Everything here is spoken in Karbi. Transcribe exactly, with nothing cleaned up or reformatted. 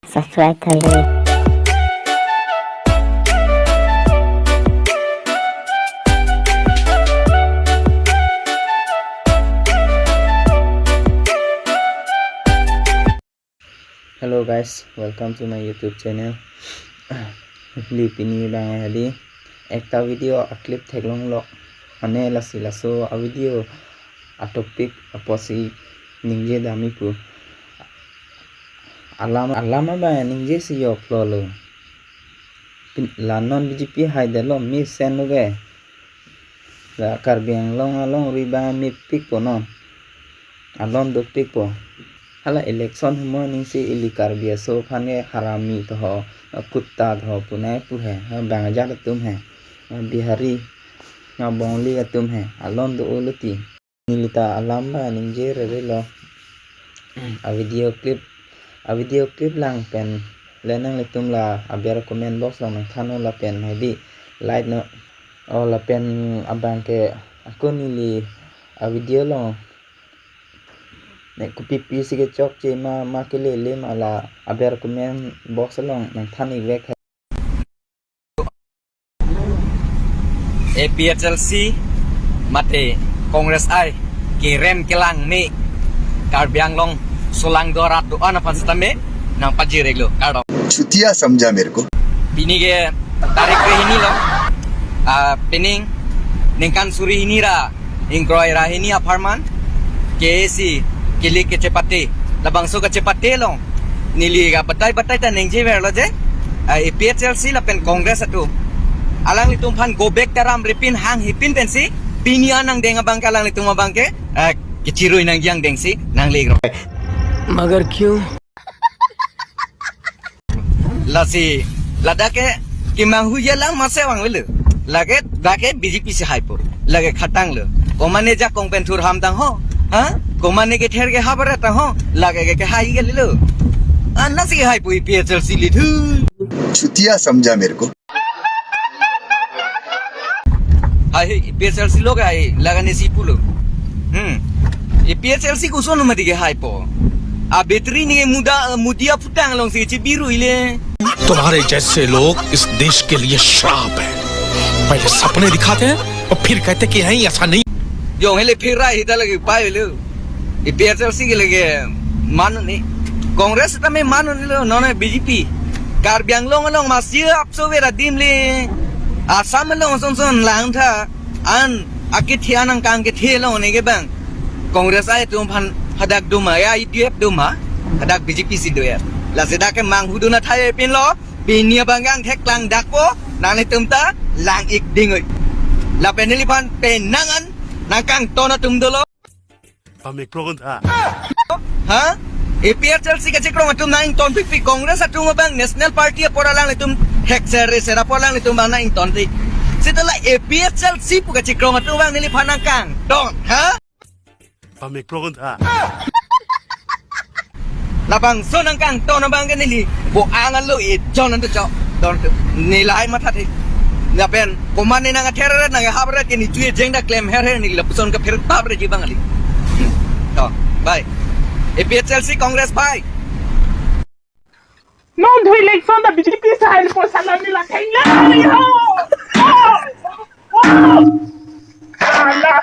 Subscribe tha. Hello guys, welcome to my YouTube channel. Neli pini abang hadi ekta video a-clip theklonglo. Mane lasi laso a-video a-topic apotsi ningje dam-ik pu. Alam, alam abang ningjesi joklolo. Pin-, la non B J P haidetlo, mesen lo ke. La Karbi Anglong alongri abang mepikpo non. Alon dopikpo. Hala election humor ningsi ili Karbi aso aphan ke harami to ho, kutta to ho, punai pu he, ha, bang ajat atum he, ha, Bihari, ha, Bongali atum he, alon do-olo ti. Neli ta alam abang ningje rerelo. A-video clip, a-video clip lang pen le nanglitum la aber comment box along nangthannon lapen hadi like non. O lapen abang ke ako neli a-video along ne kopi pisi kechokche ma, ma kelele ma la aber comment box along nangthan-ik vek. A P H L C mate Congress ai kerem kelang me Karbi Anglong solangdo arat do-an aphan setame nangpajir-iklo, kardom. चूतिया समझा मेरे को। Pini ke tarik krehini lo, ah, pining ningkan suri hini ra ingkoi ra hini apharman K A C kilik kechepate, labangso kechepate along neli ke batai batai ta ningjeverlo je, ah, A P H L C lapen Congress atum alanglitum aphan go back taram ripin hang hipin pensi pini an nangdeng abang ke alanglitum abang ke, ah, kechirui nangji angdengsi nangle-iklo. मगर क्यों? Lasi ladak ke kemanghu alam mase vangvelo. Lake, lake B J P si haipo. Lake khatanglo. Komane jakong pen thurham tang ho. Ha? Komane kether ke habar tang ho. Lake ke, kehai ke lelo. Ansi haipo A P H L C leader. चूतिया समझा मेरे को। Hai, hai, A P H L C lo ke hai, laga nesi pulo. Hmm. A P H L C koson mati ke haipo. A battery ni muda, Modi aphutang alongsi chibirui le. तुम्हारे जैसे लोग इस देश के लिए श्राप है। पहले सपने दिखाते हैं और फिर कहते कि नहीं, ऐसा नहीं। Jong hele phirai hita lagi pai lo. A P H L C ke lake mane, Congress tame manelo, non B J P. Karbi Anglong along masi apso vera adim le. Assam along son son langtha an akethe an angkang kethe along ne ke bang. Congress ai atum aphan hadak do ma, ya U D F do ma, hadak B J P si do ya. Lasi dak kemanghu dun athai pinlo, pini abang angthek lang dakpo, nanglitum ta lang-ik dingoi. Lapen neliphan penang an nangkangton atum dolo. Pamikro kon tha. Ha? A P H L C kachekrong atum nang-ingtonpikpik, Congress atum abang National Party apor alanglitum hekser reser apor alanglitum abang nang-ingtonpik. Seta la A P H L C pu kachekrong atum abang neliphan nangkangton, ha? Pamikro kon tha. Labangso nangkangton abang ke neli bo-ang alo ejon an do chok. Don tu. Neli lahai mathathe. Lapen komane nang ather ret nang hap ret ke ne chu ejeng dak klem herher neli lapuson ke pher tap reji abang kali. To, bye. A P H L C Congress bye. Non thu election ta B J P si haipo, sala neli la khainai ho. Oh! Oh! Ala!